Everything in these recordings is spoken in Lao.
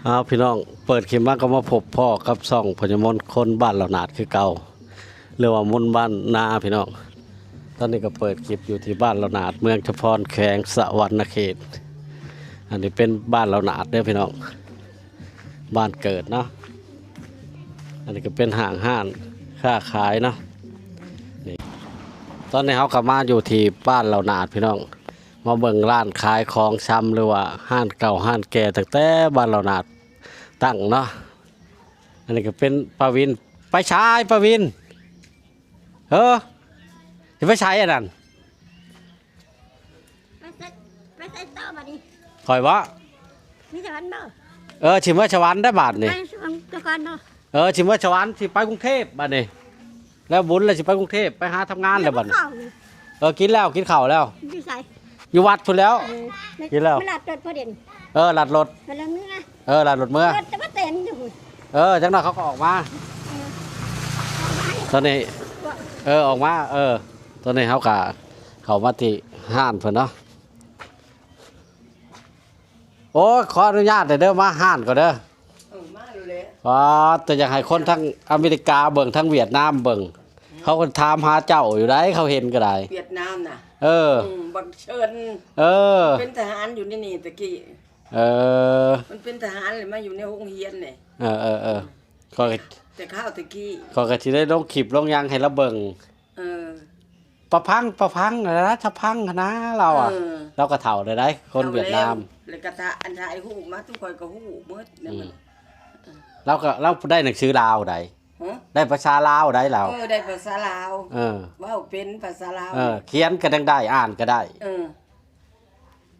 ອ້າວ ພີ່ນ້ອງ ເປີດຄລິບມາກໍມາພົບພໍ້ກັບຊ່ອງພະຍາມົນຄົນບ້ານເຫຼົ່າໜາດຄືເກົ່າ ຫຼືວ່າມົນບ້ານນາ ພີ່ນ້ອງ. ຕອນນີ້ກໍເປີດຄລິບຢູ່ທີ່ບ້ານເຫຼົ່າໜາດ ເມືອງຈຳພອນ ແຂວງສະຫວັນນະເຂດ. ອັນນີ້ເປັນບ້ານເຫຼົ່າໜາດເດີພີ່ນ້ອງ ບ້ານເກີດເນາະ. ອັນນີ້ກໍເປັນຫ້າງຮ້ານຄ້າຂາຍເນາະ. ນີ້ ຕອນນີ້ເຮົາກໍມາຢູ່ທີ່ບ້ານເຫຼົ່າໜາດ ພີ່ນ້ອງ. ມາເບິ່ງຮ້ານຂາຍຂອງຊຳ ຫຼືວ່າຮ້ານເກົ່າຮ້ານແກ່ ຕັ້ງແຕ່ບ້ານເຫຼົ່າໜາດຕັ້ງເນາະ. ອັນນີ້ກໍເປັນປ້າວິນ. ໄປໃສປ້າວິນ? ເອີ ຊິໄປໃສອັນນັ້ນ? ໄປໃສ ໄປໃສຕໍ່ບາດນີ້? ຂ້ອຍເບາະ? ມີສະຫວັນບໍ່? ເອີ ຊິເມືອສະຫວັນໄດ໋ບາດນີ້. ໄປສະຫວັນກ່ອນເນາະ. ເອີ ຊິເມືອສະຫວັນ ຊິໄປກຸງເທບບາດນີ້. ແລ້ວບຸນແລ້ວຊິໄປກຸງເທບ ໄປຫາທຳງານແລ້ວບັດນີ້. ເອີ ກິນແລ້ວ ກິນເຂົ້າແລ້ວ. ຢູ່ໃສ? ຢູ່ວັດພຸ້ນແລ້ວ. ເອີ ກິນແລ້ວ ມາລັດລົດພໍດີ. ເອີ ລັດລົດ. ເອີ ລັດລົດເມືອ. ເອີ ຈັກໜ່ອຍເຂົາກໍອອກມາ. ຕອນນີ້ ເອີ ອອກມາ. ເອີ ຕອນນີ້ເຮົາກໍເຂົ້າມາທີ່ຮ້ານເພິ່ນເນາະ. ໂອ້ຍ ຂໍອະນຸຍາດເດີ ມາຮ້ານກ່ອນເດີ. ເອີ ມາໂລດແຫຼະ. ປາດ ແຕ່ຢາກໃຫ້ຄົນທາງອາເມລິກາເບິ່ງ ທາງຫວຽດນາມເບິ່ງ. ເຂົາກໍຖາມຫາເຈົ້າຢູ່ໃດ໋ ເຂົາເຫັນກໍໄດ້. ຫວຽດນາມນະ? ເອີ ອືມ ບັກເຊີນ. ເອີ ເປັນທະຫານຢູ່ໃນນີ້ຕະກີ້. ເອີ ມັນເປັນທະຫານ ແລ້ວມາຢູ່ໃນໂຮງຮຽນນີ້. ເອີໆໆ ອືມ ຂ້ອຍກໍ ແຕ່ຄາວຕະກີ້ ຂ້ອຍກໍຊິໄດ້ລົງຄລິບລົງຫຍັງໃຫ້ລາວເບິ່ງ. ເອີ ປະພັງ ປະພັງນະ ສະພັງຫັ້ນນະ ລາວອະ. ເອີ ລາວກໍເຖົ້າແລ້ວໃດ໋ ຄົນຫວຽດນາມ. ແລ້ວກໍຖ້າ ອັນຖ່າຍຮູບມາ ທຸກຂ້ອຍກໍຮູ້ໝົດ. ອືມ ລາວກໍ ລາວໄດ້ໜັງສືລາວໃດ໋. ຮະ? ໄດ້ພາສາລາວໃດ໋ລາວ. ເອີ ໄດ້ພາສາລາວ. ເອີ ເວົ້າເປັນພາສາລາວ. ເອີ ຂຽນກໍຍັງໄດ້ ອ່ານກໍໄດ້. ເອີ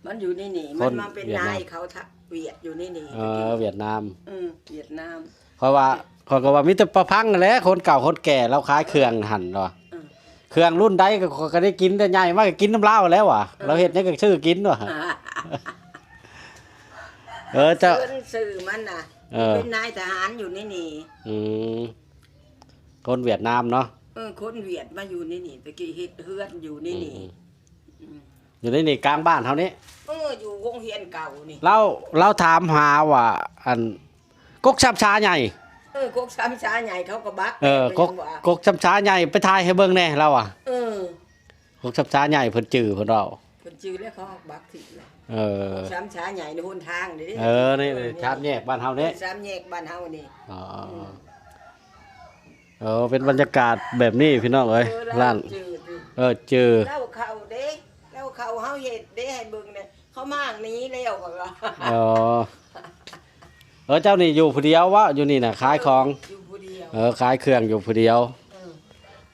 ມັນຢູ່ໃນນີ້ ມັນມາເປັນນາຍເຂົາ ຫວຽດນາມ ຫວຽດຢູ່ໃນນີ້. ເອີ ຫວຽດນາມ. ເອີ ຫວຽດນາມ. ຂ້ອຍວ່າ ຂ້ອຍກໍວ່າມີແຕ່ປະພັງຫັ້ນແຫຼະ ຄົນເກົ່າຄົນແກ່ລາວຂາຍເຄື່ອງຫັ້ນວ່າ. ເອີ ເຄື່ອງລຸ້ນໃດກໍ ຂ້ອຍກໍໄດ້ກິນ ແຕ່ໃຫຍ່ມາກໍກິນນຳລາວແລ້ວວ່າ. ເອີ ລາວເຮັດຫຍັງກໍຊື້ກິນວ່າ. ເອີ ເຈົ້າ ເຊີນຊື່ມັນນະ. ເອີ ເປັນນາຍທະຫານຢູ່ໃນນີ້. ອືມ ຄົນຫວຽດນາມເນາະ. ເອີ ຄົນຫວຽດມາຢູ່ໃນນີ້ ຕະກີ້ເຮັດເຮືອນຢູ່ໃນນີ້. ອືມ ອືມ ຢູ່ໃນນີ້ກາງບ້ານເຮົານີ້. ເອີ ຢູ່ໂຮງຮຽນເກົ່ານີ້. ລາວ ລາວຖາມຫາວ່າ ອັນ ກົກຊຳຊາໃຫຍ່. ເອີ ກົກຊຳຊາໃຫຍ່ ເຂົາກໍບັກ. ເອີ ກົກ ກົກຊຳຊາໃຫຍ່ ໄປຖ່າຍໃຫ້ເບິ່ງແດ່ລາວວ່າ. ເອີ ກົກຊຳຊາໃຫຍ່ ເພິ່ນຈື່ ເພິ່ນເວົ້າ. ເພິ່ນຈື່ແລ້ວ ເຂົາບັກຖິ້ມແລ້ວ. ເອີ ກົກຊຳຊາໃຫຍ່ໃນຫົນທາງເດ້. ເອີ ໃນ ໃນສາມແຍກບ້ານເຮົາເດ້. ສາມແຍກບ້ານເຮົານີ້. ອໍ ອືມ ເອີ ເປັນບັນຍາກາດແບບນີ້ພີ່ນ້ອງເອີຍ. ເອີ ຮ້ານ ເອີ ຈື່ ເອີ ເຈີ ເລົ່າເຂົ້າເດ້ ເລົ່າເຂົ້າເຮົາເຮັດເດ້ ໃຫ້ເບິ່ງແດ່. ເຂົາມານີ້ແລ້ວ ຂ້ອຍວ່າ. ອໍ ເອີ ເຈົ້ານີ້ຢູ່ຜູ້ດຽວວະ? ຢູ່ນີ້ນະ ຂາຍຂອງ. ເອີ ຢູ່ຜູ້ດຽວ. ເອີ ຂາຍເຄື່ອງຢູ່ຜູ້ດຽວ. ເອີ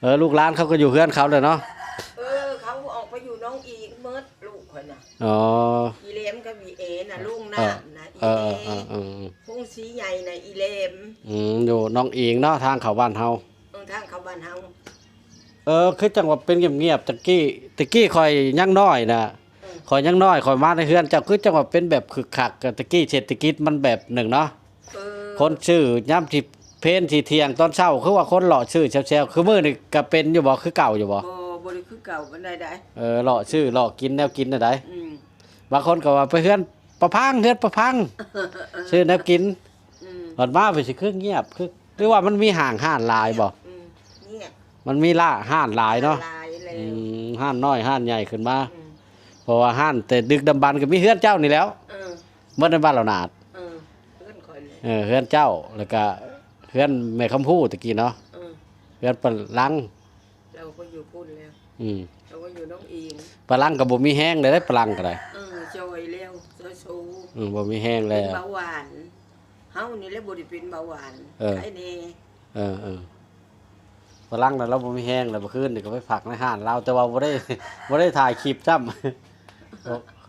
ເອີ ລູກຫຼານເຂົາກໍຢູ່ເຮືອນເຂົາແຫຼະເນາະ. ເອີ ເຂົາອອກໄປຢູ່ໜອງອີງໝົດ ລູກຂ້ອຍນະ. ອໍ ອີແຫຼມກັບອີເອນະ ເອີ ລົງນ້ຳນະ ເອີ ອີເອ ເອີ ເອີ ເອີ ໂຮງສີໃຫຍ່ນະ ອີແຫຼມ. ອືມ ຢູ່ໜອງອີງເນາະ ທາງເຂົ້າບ້ານເຮົາ. ເອີ ທາງເຂົ້າບ້ານເຮົາ. ເອີ ຄືຈັ່ງວ່າເປັນງຽບໆ ຕະກີ້ ຕະກີ້ຂ້ອຍຍັງນ້ອຍນະ. ເອີ ຂ້ອຍຍັງນ້ອຍ ຂ້ອຍມາໃນເຮືອນເຈົ້າ ຄືຈັ່ງວ່າເປັນແບບຄຶກຄັກ. ຕະກີ້ເສດຖະກິດມັນແບບໜຶ່ງເນາະ. ເອີ ຄົນຊື້ຍາມທີ່ເພນ ທີ່ທ່ຽງຕອນເຊົ້າ ຄືວ່າຄົນເລາະຊື້ແຊວໆ. ຄືມື້ນີ້ກະເປັນຢູ່ບໍ່? ຄືເກົ່າຢູ່ບໍ່? ບໍ່ ບໍ່ໄດ້ຄືເກົ່າປານໃດໃດ. ເອີ ເລາະຊື້ເລາະກິນແນວກິນແນວໃດ. ອືມ ບາງຄົນກໍວ່າໄປເຮືອນປະພັງ ເຮືອນປະພັງ ຊື້ແນວກິນ. ອືມ ບັດມາໄປຊິຄືງຽບ ຄື ຫຼືວ່າມັນມີຫ້າງຮ້ານຫຼາຍບໍ່? ອືມ ງຽບ ມັນມີຮ້ານ ຮ້ານຫຼາຍເນາະ. ຫຼາຍແລ້ວ. ອືມ ຮ້ານນ້ອຍຮ້ານໃຫຍ່ຂຶ້ນມາ. ອືມ ເພາະວ່າຮ້ານແຕ່ດຶກດຳບັນກໍມີເຮືອນເຈົ້ານີ້ແຫຼ້ວ. ເອີ ເບິດໃນບ້ານເຫຼົ່າໜາດ. ເອີ ເຮືອນຂ້ອຍແຫຼະ. ເອີ ເຮືອນເຈົ້າ ແລ້ວກະເຮືອນແມ່ຄຳພູຕະກີ້ເນາະ. ເອີ ເຮືອນປາລັງ ລາວໄປຢູ່ພຸ້ນແລ້ວ. ອືມ ລາວໄປຢູ່ໜອງອີງ. ປາລັງກໍບໍ່ມີແຮງແລ້ວເດ້ ປາລັງກໍໄດ້. ເອີ ຈ່ອຍແລ້ວ ຈ່ອຍໂຊ. ອືມ ບໍ່ມີແຮງແລ້ວ. ເປັນເບົາຫວານ. ເຮົານີ້ແຫຼະບໍ່ໄດ້ເປັນເບົາຫວານ. ເອີ ໄຄແນ່. ເອີໆ ປາລັງນະ ລາວບໍ່ມີແຮງແລ້ວ. ເມື່ອຄືນນີ້ກໍໄປພັກໃນຮ້ານລາວ ແຕ່ວ່າບໍ່ໄດ້ ບໍ່ໄດ້ຖ່າຍຄລິບຊ້ຳ.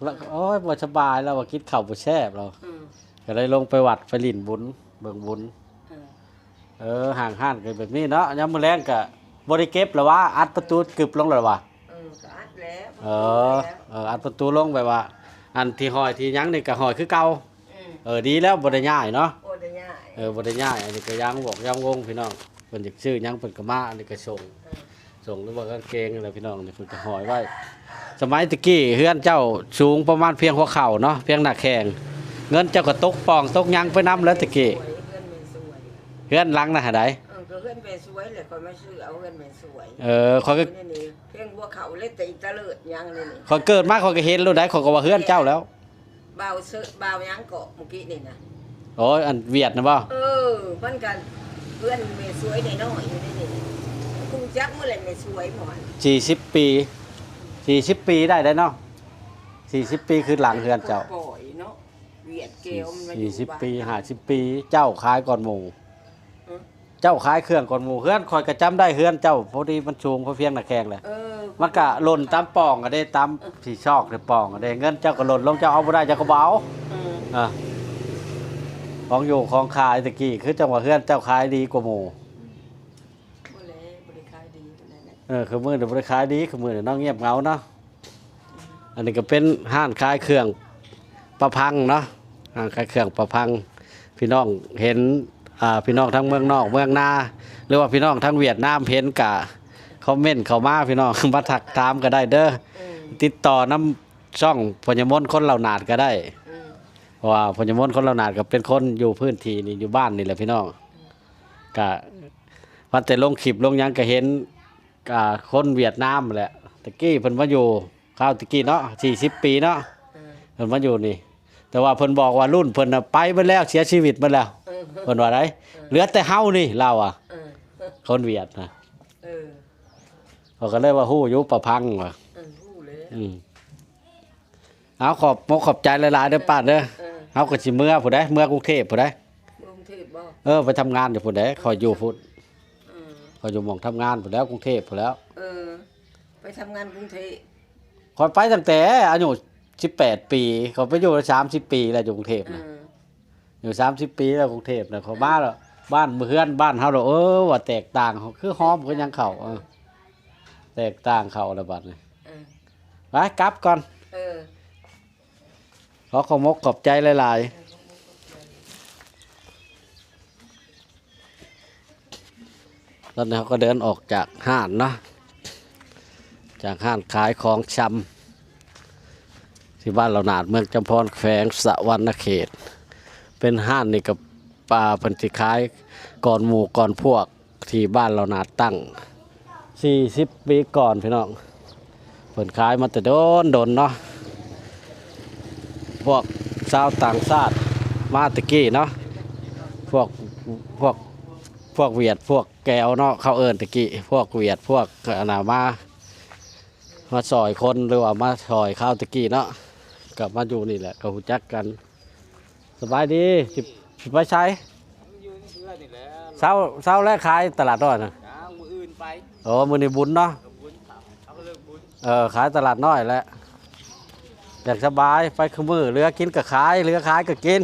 ລາວກໍ ໂອ້ຍ ບໍ່ສະບາຍ ລາວວ່າກິນເຂົ້າບໍ່ແຊບ ລາວ. ອືມ ກໍໄດ້ລົງໄປວັດ ໄປຫຼິ້ນບຸນ ເບິ່ງບຸນ. ເອີ ເອີ ຫ້າງຮ້ານກໍແບບນີ້ເນາະ. ຍາມມື້ແລງກໍບໍ່ໄດ້ເກັບແລ້ວຫວາ? ອັດປະຕູກຶບລົງແລ້ວຫວາ? ເອີ ກໍອັດແລ້ວ. ເອີ ເອີ ອັດປະຕູລົງ ແບບວ່າອັນທີ່ຫ້ອຍທີ່ຫຍັງນີ້ກໍຫ້ອຍຄືເກົ່າ. ອືມ ເອີ ດີແລ້ວ ບໍ່ໄດ້ຍ້າຍເນາະ. ບໍ່ໄດ້ຍ້າຍ. ເອີ ບໍ່ໄດ້ຍ້າຍ. ອັນນີ້ກໍຢ່າງວົງ ຢ່າງວົງ ພີ່ນ້ອງ ເພິ່ນຢາກຊື້ຫຍັງເພິ່ນກໍມາ ອັນນີ້ກໍສົ່ງ. ເອີ ສົ່ງ ຫຼືວ່າກາງເກງຫັ້ນແຫຼະພີ່ນ້ອງ ນີ້ເພິ່ນກໍຫ້ອຍໄວ້. ສະໄໝແຕ່ກີ້ເຮືອນເຈົ້າສູງປະມານພຽງຫົວເຂົ່າເນາະ ພຽງໜ້າແຂ້ງ. ເງິນເຈົ້າກໍຕົກປ່ອງຕົກຫຍັງໄປນຳແລ້ວແຕ່ກີ້. ເຮືອນແມ່ສວຍ ເຮືອນຫຼັງນັ້ນຫາໃດ? ເອີ ກໍເຮືອນແມ່ສວຍແຫຼະ ຂ້ອຍມາຊື້ເອົາເຮືອນແມ່ສວຍ. ເອີ ຂ້ອຍກໍ ນີ້ ພຽງຫົວເຂົ້າເລີຍ ແຕ່ອີຕະເລີດຫຍັງນີ້ ຂ້ອຍເກີດມາຂ້ອຍກໍເຫັນໂລດໃດ໋ ຂ້ອຍກໍວ່າເຮືອນເຈົ້າແລ້ວ. ບ່າວເຊີ ບ່າວຫຍັງເກາະມື້ກີ້ນີ້ນະ? ໂອ້ຍ ອັນຫວຽດນະບໍ່? ເອີ ມັນກໍເຮືອນແມ່ສວຍນ້ອຍໆຢູ່ໃນນີ້ ຮູ້ຈັກໝົດແຫຼະແມ່ສວຍໝໍ. ສີ່ສິບປີ ສີ່ສິບປີໄດ້ເດ້ເນາະ ສີ່ສິບປີຄືຫຼັງເຮືອນເຈົ້າ. ປ່ອຍເນາະ ຫວຽດແກ້ວມັນມາຢູ່ ສີ່ສິບປີ ຫ້າສິບປີ ເຈົ້າຂາຍກ່ອນໝູ່. ເອີ ເຈົ້າຂາຍເຄື່ອງກ່ອນໝູ່. ເຮືອນຂ້ອຍກໍຈຳໄດ້ ເຮືອນເຈົ້າພໍດີມັນສູງພໍພຽງໜ້າແຂ້ງແຫຼະ. ເອີ ມັນກະຫຼົ່ນຕາມປ່ອງກະເດ້ ຕາມ ເອີ ທີ່ຊອກທີ່ປ່ອງກະເດ້ ເງິນເຈົ້າກະຫຼົ່ນລົງ ເຈົ້າເອົາບໍ່ໄດ້ເຈົ້າກະບໍ່ເອົາ. ເອີ ເອີ ຂອງຢູ່ຂອງຂາຍແຕ່ກີ້ ຄືຈັ່ງວ່າເຮືອນເຈົ້າຂາຍດີກວ່າໝູ່. ບໍ່ແລະ ບໍ່ໄດ້ຂາຍດີປານໃດນະ. ເອີ ຄືມື້ນີ້ບໍ່ໄດ້ຂາຍດີ ຄືມື້ນີ້ເນາະ ງຽບເຫງົາເນາະ. ອັນນີ້ກໍເປັນຮ້ານຂາຍເຄື່ອງປະພັງເນາະ ຮ້ານຂາຍເຄື່ອງປະພັງ. ພີ່ນ້ອງເຫັນ ອ່າ ພີ່ນ້ອງທາງເມືອງນອກເມືອງນາ ຫຼືວ່າພີ່ນ້ອງທາງຫວຽດນາມເຫັນກະຄອມເມັນເຂົ້າມາ ພີ່ນ້ອງມາທັກຖາມກໍໄດ້ເດີ. ເອີ ຕິດຕໍ່ນຳຊ່ອງພະຍາມົນຄົນເຫຼົ່າໜາດກໍໄດ້. ເອີ ເພາະວ່າພະຍາມົນຄົນເຫຼົ່າໜາດກໍເປັນຄົນຢູ່ພື້ນທີ່ນີ້ ຢູ່ບ້ານນີ້ແຫຼະພີ່ນ້ອງ. ກະວ່າແຕ່ລົງຄລິບລົງຫຍັງກໍເຫັນ ກະຄົນຫວຽດນາມແຫຼະ ແຕ່ກີ້ເພິ່ນມາຢູ່ ຄາວແຕ່ກີ້ເນາະ ສີ່ສິບປີເນາະ. ເອີ ເພິ່ນມາຢູ່ນີ້ ແຕ່ວ່າເພິ່ນບອກວ່າລຸ້ນເພິ່ນນະໄປເບິດແລ້ວ ເສຍຊີວິດເບິດແລ້ວ. ເອີ ເພິ່ນວ່າໄດ໋. ເອີ ເຫຼືອແຕ່ເຮົານີ້ ລາວວ່າ. ເອີ ຄົນຫວຽດນະ. ເອີ ເຂົາກໍເລີຍວ່າຮູ້ຢູ່ປະພັງວ່າ. ເອີ ຮູ້ແລ້ວ. ອືມ ເອົາ ຂອບມົກຂອບໃຈຫຼາຍໆເດີປ້າເດີ. ເອີ ເຮົາກໍຊິເມືອພຸ້ນໃດ໋ ເມືອກຸງເທບພຸ້ນໃດ໋. ເມືອກຸງເທບບໍ່? ເອີ ໄປທຳງານຢູ່ພຸ້ນໃດ໋ ຂ້ອຍຢູ່ພຸ້ນ. ເອີ ຂ້ອຍຢູ່ໝ່ອງທຳງານພຸ້ນແລ້ວ ກຸງເທບພຸ້ນແລ້ວ. ເອີ ໄປທຳງານກຸງເທບ. ຂ້ອຍໄປຕັ້ງແຕ່ອາຍຸສິບແປດປີ ຂ້ອຍໄປຢູ່ໄດ້ສາມສິບປີແລ້ວ ຢູ່ກຸງເທບນະ. ເອີ ຢູ່ສາມສິບປີແລ້ວ ກຸງເທບນະ. ເອີ ຂ້ອຍມາແລ້ວ ບ້ານເຮືອນບ້ານເຮົາແລ້ວ ເອີ ວ່າແຕກຕ່າງ ຄືຫອມຄືຫຍັງເຂົ້າ. ເອີ ເອີ ແຕກຕ່າງເຂົ້າແລ້ວບັດນີ້. ເອີ ໄປກັບກ່ອນ. ເອີ ຂໍຂອບມົກຂອບໃຈຫຼາຍໆ. ຕອນນີ້ເຮົາກໍເດີນອອກຈາກຮ້ານເນາະ ຈາກຮ້ານຂາຍຂອງຊຳ ທີ່ບ້ານເຫຼົ່າໜາດ ເມືອງຈຳພອນ ແຂວງສະຫວັນນະເຂດ. ເປັນຮ້ານນີ້ກໍ ອ່າ ເພິ່ນຊິຂາຍກ່ອນໝູ່ກ່ອນພວກ ທີ່ບ້ານເຫຼົ່າໜາດຕັ້ງສີ່ສິບປີກ່ອນພີ່ນ້ອງ. ເພິ່ນຂາຍມາແຕ່ດົນໆເນາະ ພວກຊາວຕ່າງຊາດມາແຕ່ກີ້ເນາະ ພວກ ພວກ ພວກຫວຽດ ພວກແກວເນາະ ເຂົາເອີ້ນແຕ່ກີ້ ພວກຫວຽດ ພວກອັນນ່າ ມາ ມາຊ່ອຍຄົນ ຫຼືວ່າມາຊ່ອຍຄາວແຕ່ກີ້ເນາະ ກໍມາຢູ່ນີ້ແຫຼະ ກໍຮູ້ຈັກກັນ. ສະບາຍດີ ຊິ ຊິໄປໃສ? ຢູ່ເຮືອນນີ້ແຫຼະ ເຊົ້າ ເຊົ້າແລ້ວຂາຍຕະຫຼາດນ້ອຍນະ? ຍັງ ມື້ອື່ນໄປ. ໂອ້ ມື້ນີ້ບຸນເນາະ ເອົາບຸນ ເອົາເລີກບຸນ. ເອີ ຂາຍຕະຫຼາດນ້ອຍແຫຼະ ຢ່າງສະບາຍ ໄປຄືມື້ ເຫຼືອກິນກໍຂາຍ ເຫຼືອຂາຍກໍກິນ.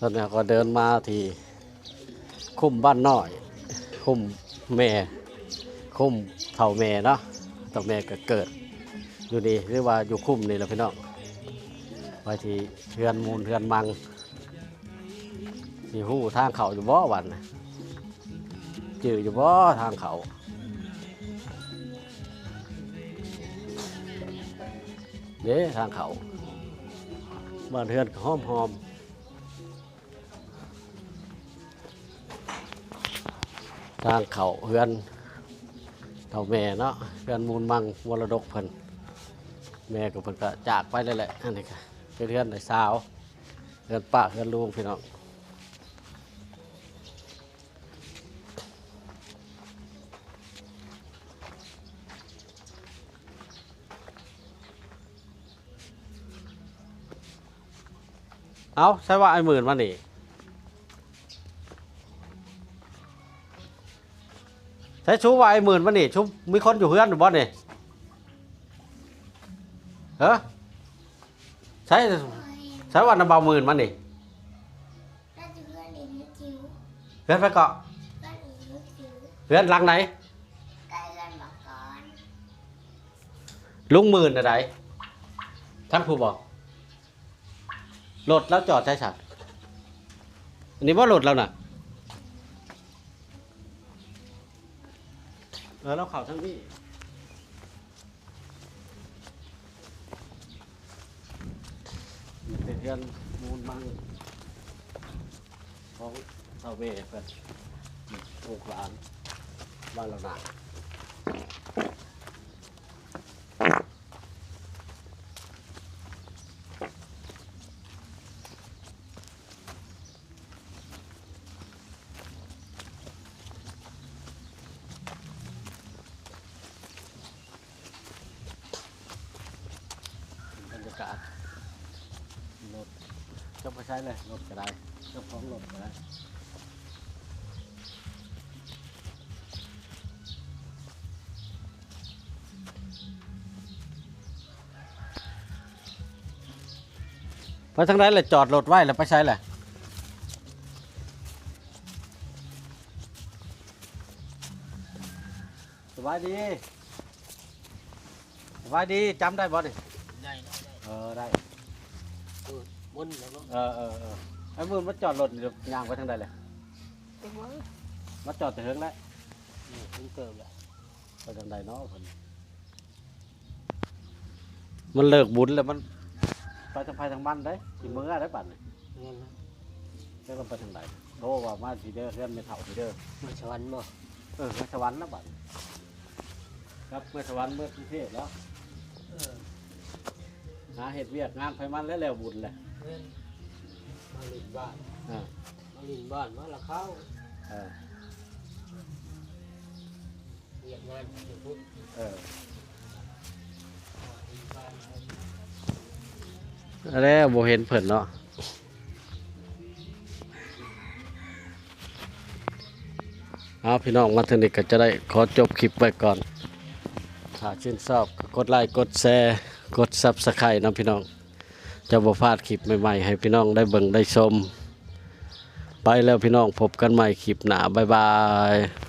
ຕອນນີ້ເຮົາກໍເດີນມາທີ່ຄຸ້ມບ້ານນ້ອຍ ຄຸ້ມແມ່ ຄຸ້ມເຖົ້າແມ່ເນາະ ເຖົ້າແມ່ກໍເກີດຢູ່ນີ້ ຫຼືວ່າຢູ່ຄຸ້ມນີ້ແຫຼະພີ່ນ້ອງ. ໄປທີ່ເຮືອນມູນເຮືອນມັງ ຊິຮູ້ທາງເຂົ້າຢູ່ບໍ່ບັດນີ້? ຈື່ຢູ່ບໍ່ທາງເຂົ້າ? ເດ້ ທາງເຂົ້າ ບ້ານເຮືອນກໍຫອມໆ. ທາງເຂົ້າເຮືອນເຖົ້າແມ່ເນາະ ເຮືອນມູນມັງມໍລະດົກເພິ່ນ ແມ່ກໍເພິ່ນກໍຈາກໄປແລ້ວແຫຼະ. ອັນນີ້ກໍເປັນເຮືອນນ້າສາວ ເຮືອນປ້າເຮືອນລຸງພີ່ນ້ອງ. ເອົ້າ ໃສວ່າອ້າຍໝື່ນມານີ້? ໃສຊູວ່າອ້າຍໝື່ນມານີ້? ຊູມີຄົນຢູ່ເຮືອນຢູ່ບໍ່ນີ້? ເອີ ໃສ ໃສວ່ານຳບ່າວໝື່ນມານີ້? ເຮືອນໃຜເກາະ? ເຮືອນຫຼັງໃດ? ລຸງໝື່ນນະໃດ? ທາງຜູ້ບໍ່? ລົດລາວຈອດໃສຊັ້ນ? ອັນນີ້ບໍ່ລົດລາວນະ? ເອີ ລາວເຂົ້າທາງນີ້. ເຮືອນມູນມັງຂອງຊາວເວເພິ່ນ ລູກຫຼານມາແລ້ວນະ. ບັນຍາກາດລົດ ຈະໄປໃສເລີຍ ລົດກະໄດ້ ເຈົ້າຂອງລົດກະໄດ້. ໄປທາງໃດລະ? ຈອດລົດໄວ້ລະໄປໃສລະ? ສະບາຍດີ ສະບາຍດີ ຈຳໄດ້ບໍ່ນີ້? ໄດ້ ໄດ້ ໄດ້ ເອີ ໄດ້ ເອີ ມົນແລ້ວເນາະ ເອີ ເອີ ເອີ ໄອ້ມື້ມາຈອດລົດນີ້ ຍ່າງໄປທາງໃດລະ? ຈັກວ່າ ມາຈອດແຕ່ເຫິງແລ້ວ ເອີ ເຖິງເຕີບແລ້ວ ໄປທາງໃດເນາະເພິ່ນ? ມັນເລີກບຸນແລ້ວ ມັນໄປທາງໃຜທາງມັນເດ້ ຊິເມືອໄດ້ບາດນີ້. ແມ່ນລະ ຈັກລະໄປທາງໃດ? ໂອ້ ວ່າມາພີເດີ ເຮືອນແມ່ເຖົ້າພີເດີ ເມືອສະຫວັນບໍ່? ເອີ ເມືອສະຫວັນລະບາດນີ້ ກັບເມືອສະຫວັນ ເມືອກຸງເທບແລ້ວ. ເອີ ຫາເຮັດວຽກງານໃຜມັນແລ້ວ ແລ້ວບຸນແຫຼະ. ແມ່ນ ມາຫຼິ້ນບ້ານ ເອີ ມາຫຼິ້ນບ້ານ ມາລະເຂົ້າ ເອີ ວຽກງານຢູ່ພຸ້ນ ເອີ ແລ້ວບໍ່ເຫັນເພິ່ນເນາະ. ເອົາ ພີ່ນ້ອງ ມາເທື່ອນີ້ກໍຈະໄດ້ຂໍຈົບຄລິບໄວ້ກ່ອນ. ຖ້າຊື່ນຊອບກໍກົດໄລ ກົດແຊ ກົດ Subscribe ນຳ ພີ່ນ້ອງ ຈະບໍ່ພາດຄລິບໃໝ່ໆ ໃຫ້ພີ່ນ້ອງໄດ້ເບິ່ງໄດ້ຊົມ. ໄປແລ້ວ ພີ່ນ້ອງ ພົບກັນໃໝ່ຄລິບໜ້າ ບາຍບາຍ.